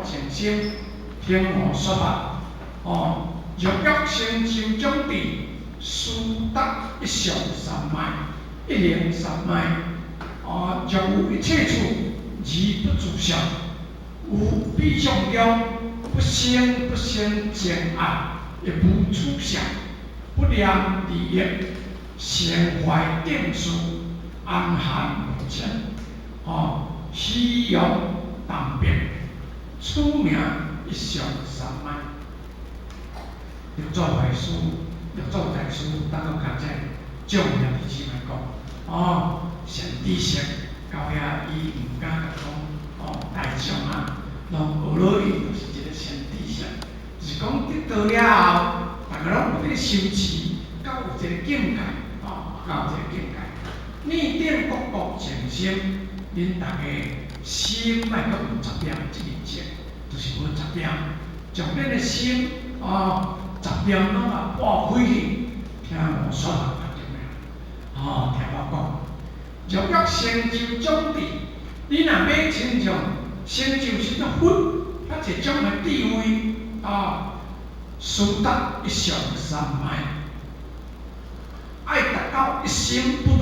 靜心，聽我說法。哦，若欲成就種智，須達一相三昧，一行三昧。哦，若有一切處而不住相，有彼相中不生不生憎愛，亦無取相，不念利益，成壞定事，安含無情，哦，虛妄淡別，此名一相三昧。六祖法師、六祖大師，等閣較這眾兄弟姊妹講，哦，善知識到遐伊毋敢共講，哦，大眾啊，攏學落伊就是一个善知識，就是講得道了後，逐个攏有佇咧修持，到有一个境界，哦，到有一个境界。念定各國靜心，恁逐家心莫閣有雜念，這个靜就是無雜念，將恁的心，哦，雜念攏啊撥開去，聽我說法較重要，哦，聽我講。若欲成就種智，你若欲親像成就什麼佛，遐濟種的智慧，啊，須達一相三昧，愛達到一心不。